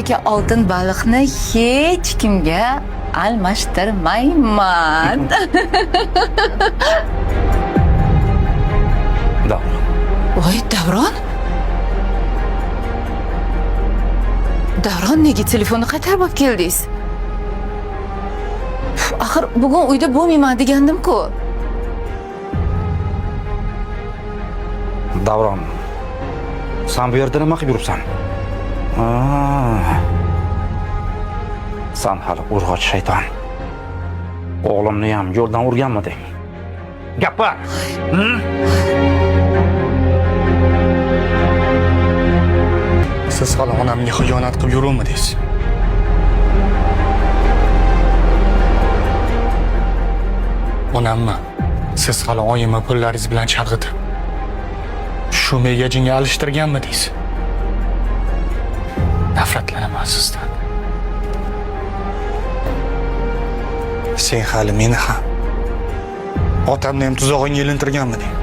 Qo'limdagi oltin baliqni hech kimga almashtirmayman. Davron. Voy, Davron? Davron, nega telefonni qaytarib olib keldingiz? Axir bugun uyda bo'lmayman degandim-ku. Davron. San bu yerda nima qilib yuribsan? Aa. San hali urg'och shayton. O'g'limni ham yo'ldan urganmiding? Gapir. Siz hali onamga xiyonat qilib yuruvmidingiz? Onammi? Siz hali oyimni pullaringiz bilan chalg'itib, shu megajinga alishtirganmidingiz? Nafratlanaman sizdan. Sen hali meni ham, otamni ham tuzog'ingga ilintirganmiding?